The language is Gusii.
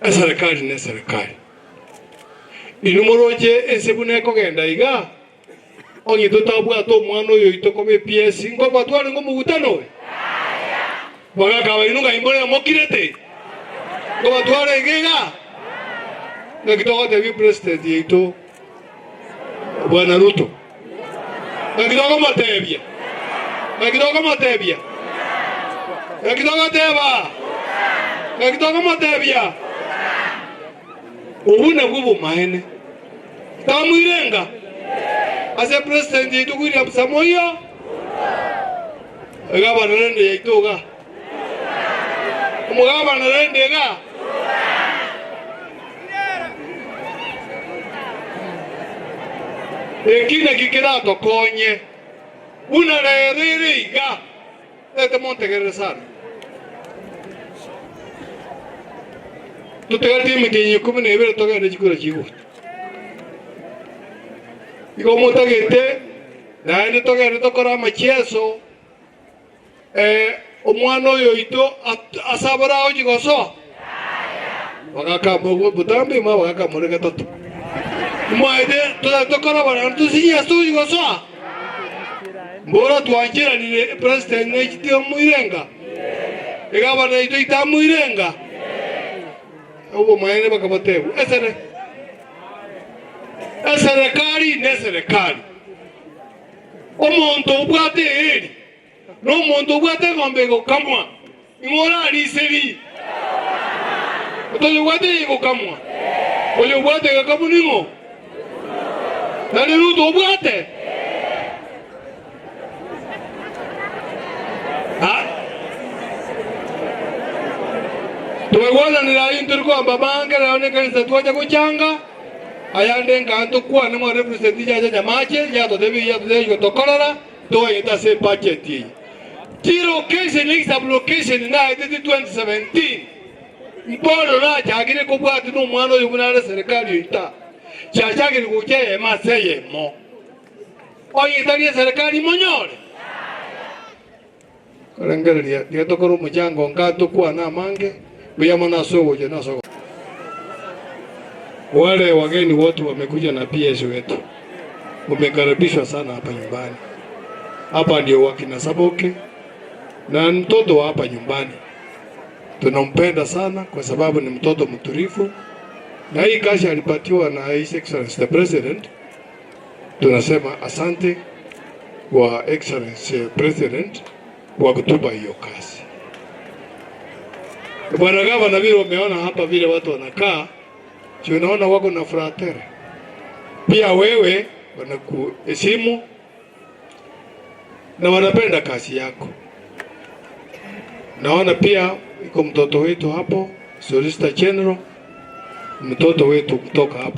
Eserekari neserekari. Inwe moroche ense buna ekogenda iga, onye totabwate omwana oyo oito koba epiesi, nkoba twarenge omogutano oyo? Bagakaba inwe ng'ai more mokirete? Nkoba twarenge iga? Naki togotebia president yaito Bwana Ruto? Naki tokomotebia? Naki tokomotebia? Naki togoteba? Naki tokomotebia? Obwo nabwo obomaene. Tamoirenga ase president yaito William Samoei Egabana rende yaito iga. Omogabana rende iga. Eki naki keratokonye buna rero ere iga. Tete montegerere sana. Totegereti emetienyi ikomi na ebere togende chikura chigocha. Igo motagete naende togende tokore amachieso omwana oyo oito ase abare agochia gosoa. Bagaka botambe ime bagaka more gatato. Mwaete totagete tokore abarani tosinye ase togochia gosoa. Mbora twancheranire president nechiti omoirenga, egavana yaito itamoirenga. Obomaene bakabatebia, Esere eserekari neserekari. Omonto obwate eeri, na omonto obwate eng'ombe egokamwa, ning'o orarise ri? Otoyobwate eye egokamwa, oyobwate egekamu ning'o? Nari Ruto obwate? Ah. Twaigwananire ayio ntori koamba abange rero nekanisa twacha gochanga ayande nka ntokwane mwa represent yacha Nyamache yatotebia yatotebia gotokorera toganyete ase ebudget eye. Chilocation ne sub-location naetete 2017 mbono nachakire kobwatia nomwana oyo buna are serikali oita chiachakire gocha eyemo ase eyemo. Onye etari eserekari monyore. Korengereria, tiga tokore omochango nka tokwane amange, mbuya mono ase ogocha na ase Wale wageni wote wamekuja na PS wetu, umekaribishwa sana hapa nyumbani. Hapa ndio wakina Saboke na mtoto wa hapa nyumbani tunampenda sana kwa sababu ni mtoto mtulivu, na hii kazi alipatiwa na His Excellency the President. Tunasema asante kwa Excellency President kwa kutupa hiyo kazi. Bwana Gavana, vile umeona hapa vile watu wanakaa, si unaona wako na furaha tele. Pia wewe wanakuheshimu na wanapenda kazi yako. Naona pia iko mtoto wetu hapo Solicitor General, mtoto wetu kutoka hapa.